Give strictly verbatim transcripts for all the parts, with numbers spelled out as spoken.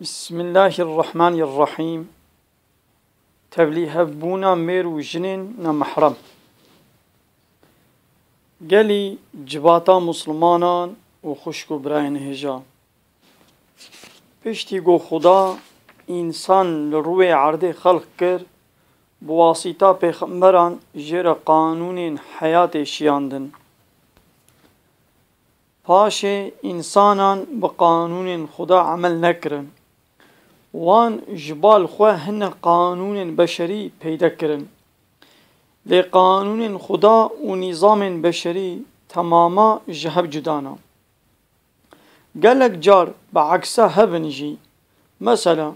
Bismillahirrahmanirrahîm. Tevlîhevbûna mêr û jinên nemahrem. Gelî civata Muslimanan û xwişk û birayên hêja. Piştî ku Xuda însan li rûyê erdê xelq kir, bi wasîta pêxemberan jê re qanûnên heyatê şiyandin. Paşê însanan bi qanûnên Xuda emel nekirin. Wan ji bal xwe hinek qanûnên beşerî peyde kirin. Lê qanûnên Xuda û nîzamên beşerî temama ji hev cuda ne. Gelek car bi eksa hev in jî. Mesela,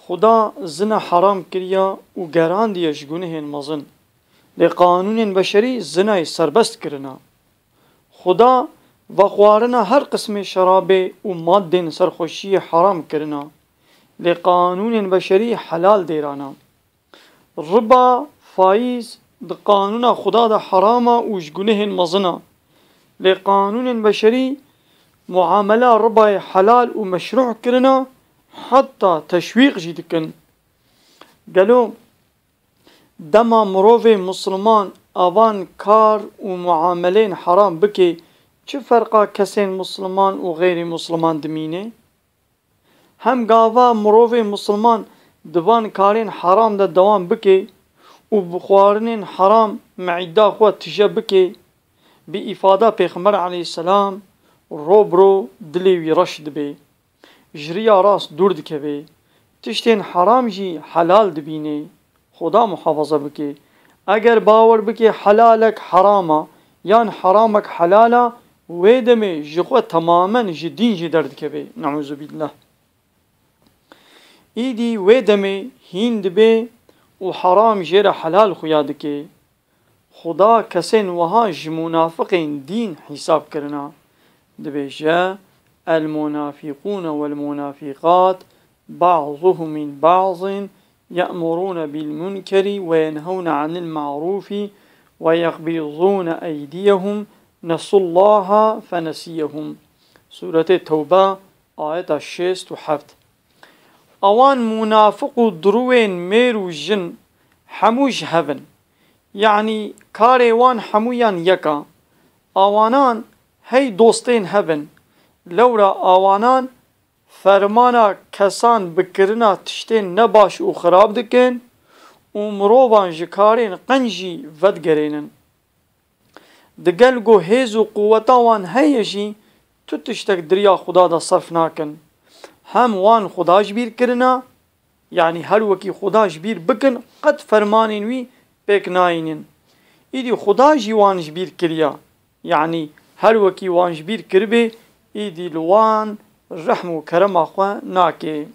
Xuda zina heram kiriya û gerandiye ji gunehên mezin. Lê qanûnên beşerî zinayê serbest kirina. Xuda vexwarina her qismê şerabê û madên serxweşiyê heram kirina. Lê qanûnên beşerî helal dêrana. Riba, fayîz di qanûna Xuda de heram a û ji gunehên mezin a. Lê qanûnên beşerî muamela ribayê helal û meşrû kirina, heta teşwîq jî dikin. Gelo dema mirovê misliman avan kar û muameleyên heram bike, çi ferqa kesên misliman û xeyrî misliman dimîne? Hem gava mirovê misliman di van karên heram de dewam bike û bi xwarinên heram meîda xwe tije bike, bi îfada Pêxember aleyhisselam, ro bi ro dilê wî reş dibe. Ji riya rast dûr dikeve. Tiştên heram jî helal dibîne. Xuda muhafaza bike. Eger bawer bike helalek heram a, yan heramek helal a, wê demê ji xwe temamen ji dîn jî derdikeve. Neûzubillah. Îdî wê demê hîn dibe û heram jê re helal xuya dike. Xuda kesên wiha ji munafiqên dîn hîsab kirina. Dibêje, المنافقون والمنافقات بعضهم من بعض يأمرون بالمنكر وينهون عن المعروف ويقبضون أيديهم نسوا الله فنسيهم. Sûretê Tewbe, ayeta şêst û heft. Awan munafiq û dirûyên mêr û jin hemû ji hev in. Yanî karê wan hemûyan yek a. Awanan hey dostên hev in. Lewra awanan fermana kesan bi kirina tiştên nebaş û xirab dikin û mirovan ji karên qenc jî vedigerênin. Digel ku hêz û quweta wan heye jî, tu tiştek di riya Xuda de serf nakin. Hem wan Xuda ji bîr kirina, yanî her wekî Xuda ji bîr bikin, qet fermanên wî pêk nayînin. Îdî Xuda jî wan ji bîr kiriya, yanî her wekî wan ji bîr kiribê, îdî li wan rehm û kerema xwe nake.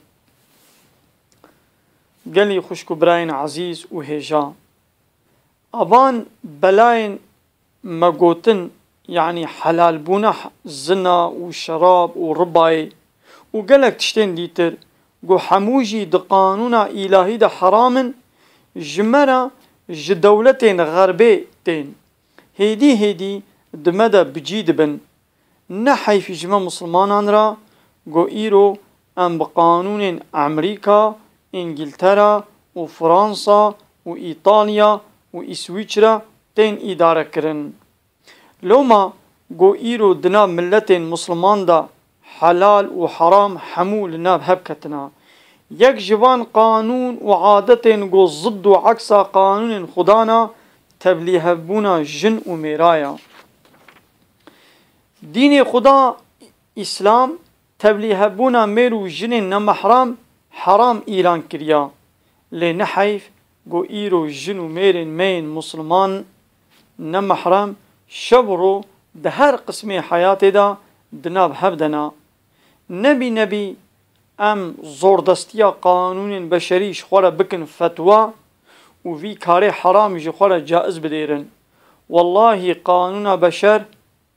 Gelî xwişk û birayên ezîz û hêja. Avan belayên me gotin, yanî helalbûna zina û şerab û ribayê û gelek tiştên dîtir, ku hemû jî di qanûna îlahî de heram in, ji me re ji dewletên xerbê tên. Hêdî hêdî di me de bi cî dibin. Ne heyf ji me Mislimanan re, ku îro em bi qanûnên Amerîka, Îngiltera û Fransa û Îtalya û Îswîçre tên îdare kirin. Loma ku îro di nav miletên Misliman de helal û heram hemû li nav hev ketina. Yek ji van qanûn û adetên ku zidd û eksa qanûnên Xuda ne, tevlîhevbûna jin û mêra ye. Dînê Xuda, Îslam, tevlîhevbûna mêr û jinên nemehram heram îlan kiriya. Lê ne heyf ku îro jin û mêrên me yên Misliman nemehram şev û ro di her qismê heyatê de di nav hev de ne. Nebî nebî em zordestiya qanûnên beşerî ji xwe re bikin fetwa û vî karê heram ji xwe re caiz bidêrin. Wellahî qanûna beşer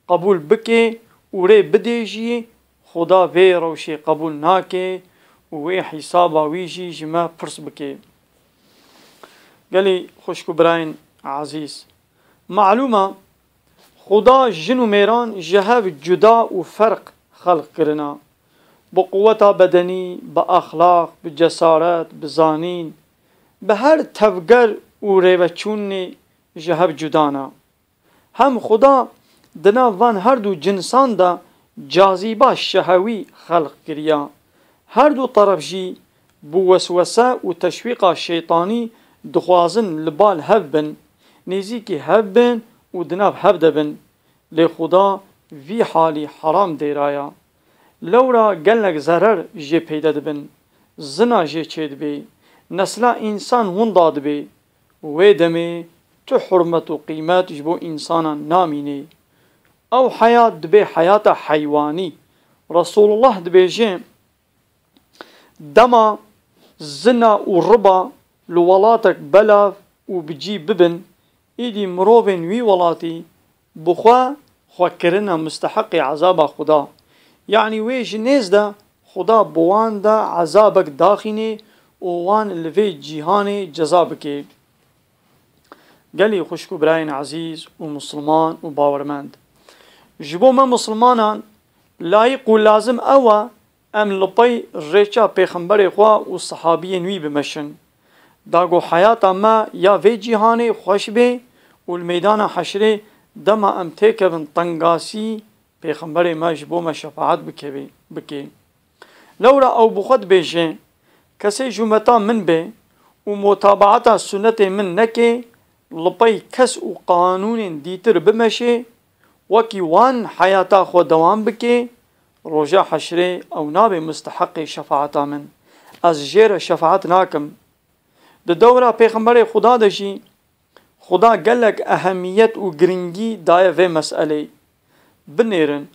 qebûl bike û rê bidê jî, Xuda vê rewşê qebûl nake û wê hîsaba wî jî ji me pirs bike. Gelî xwişk û birayên ezîz, malûm e, Xuda jin û mêran ji hev cuda û ferq xelq kirina. Bi quweta bedenî, bi exlaq, bi cesaret, bi zanîn, bi her tevger û rêveçûnê ji hev cuda ne. Hem Xuda di nav van her du cinsan de cazîba şehewî xelq kiriya. Her du teref jî bi weswese û teşwîqa şeytanî dixwazin li bal hev bin, nêzîkî hev bin û di nav hev de bin. Lê Xuda vî halî heram dêraya. Lewra gelek zerer jê peyde dibin. Zina jê çêdibê. Nesla însan winda dibê. Wê demê tu hurmet û qîmet ji bo însanan namînê. Ew heyat dibê heyata heywanî. Resulullah dibêje, dema zina û riba li welatek belav û bi cî bibin, îdî mirovên wî welatî bi xwe xwe kirine musteheqê ezaba Xuda. Yanî wê ji nêz de Xuda bi wan de ezabek daxînê û wan li vê cîhanê ceza bike. Gelî xwişk û birayên ezîz û misilman û bawermend, ji bo me misilmanan layîq û lazim ew e em li pey rêça pêxemberê xwe û sehabiyên wî bimeşin. Da ku heyata me ya vê cîhanê xweş bê û li meydana heşrê dema em têkevin tengasî, pêxemberê me ji bo me şefaet bikevê, bikê. Lewra ew bi xwe dibêje, kesê ji umeta min bê û mutabaeta sunetê min neke, li pey kes û qanûnên dîtir bimeşê, wekî wan heyata xwe dewam bike, roja heşrê ew nabe musteheqê şefaeta min. Ez jê re şefaet nakim. Di dewra Pêxemberê Xuda de jî Xuda gelek ehemiyet û giringî daye vê meseleyê. Binêrin,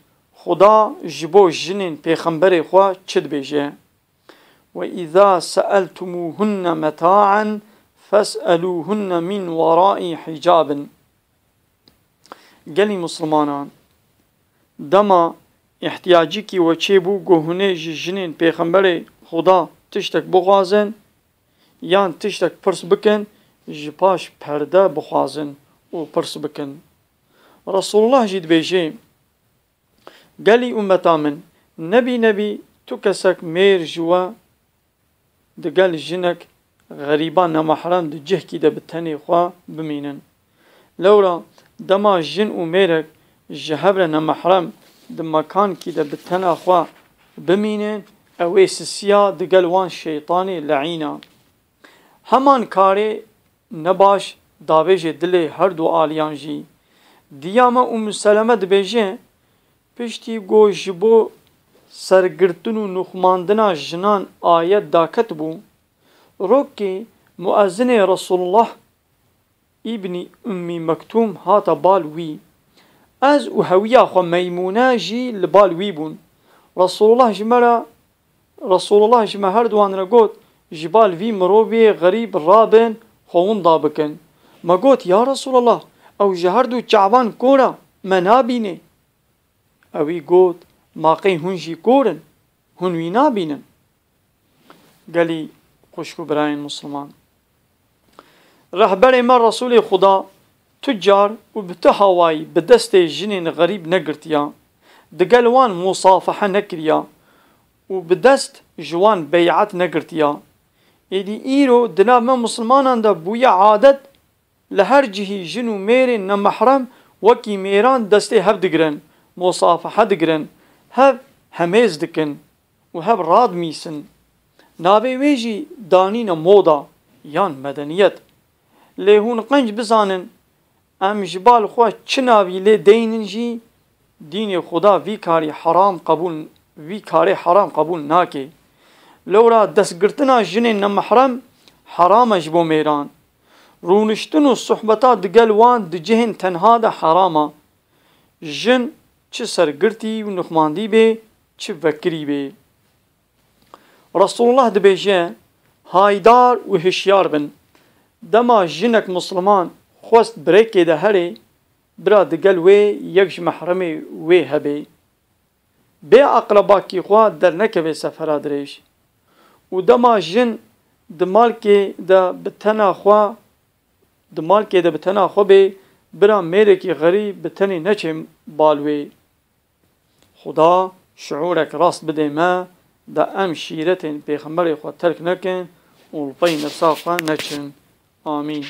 Xuda ji bo jinên Pêxemberê xwe çi dibêje? "Ve îza seeltumûhunne meta'en fes'elûhunne min weraî hicabin." Gelî misilmanan, dema îhtiyacîkî we çêbû ku hûn ê ji jinên Pêxemberê Xuda tiştek bixwazin, yan tiştek pirs bikin, ji paş perde bixwazin û pirs bikin. Resulullah jî dibêje, gelî ummeta min, nebî nebî tu kesek mêr ji we digel jinek xerîba nemahrem di cihkî de bi tenê xwe bimînin. Lewra dema jin û mêrek ji hev re nemahrem di mekankî de bi tena xwe bimînin, ew ê sisiya digel wan şeytanê leîna. Heman karê nebaş davêjê dilê her du aliyan jî. Diya me Ummü Seleme dibêje, piştî ku ji bo sergirtin û nûxmandina jinan ayet daketibû, rokê muezzinê Resulullah îbnî Ummî Mektûm hate bal wî. Ez û hewiya xwe Meymûne jî li bal wî bûn. Resulullah ji me re, Resulullah ji me her duwan re got, ji bal vî mirovê xerîb rabin, xwe winda bikin. Me got, ya Resulullah, ew ji her du çavan kor e, me nabînê. Ewî got, ma qey hûn jî kor in? Hûn wî nabînin? Gelî xwişk û birayên misilman, rehberê me Resûlê Xuda tu car û bi tu hawayî bi destê jinên xerîb negirtiya, digel wan musafahe nekiriya û bi dest ji wan bey'et negirtiya. Êdî îro di nav me misilmanan de bûye adet, li her cihî jin û mêrên nemahrem wekî mêran destê hev digirin, musafahe digirin, hev hemêz dikin û hev radimîsin. Navê wê jî danîne moda yan medeniyet. Lê hûn qenc bizanin, em ji bal xwe çi navî lê deynin jî, dînê Xuda vî karî heram qebûl, vî karê heram qebûl nake. Lewra destgirtina jinên nemahrem heram e ji bo mêran. Rûniştin û sohbeta digel wan di cihên tenha de heram e. Jin çi sergirtî û nixmandî bê, çi vekirî bê. Resulullah dibêje, haydar û hişyar bin. Dema jinek misliman xwest bi rêkê de herê, bira digel wê yek ji mehremê wê hebê. Bê eqrebakî xwe dernekeve sefera dirêj. Û dema jin di malkê de bi tena xwe, di malkê de bi tena xwe bê, bira mêrekî xerîb bi tenê neçê bal wê. Xuda şiûrek rast bidê me, da em şîretên pêxemberê xwe terk nekin û li pey nefsa xwe neçin. Amîn.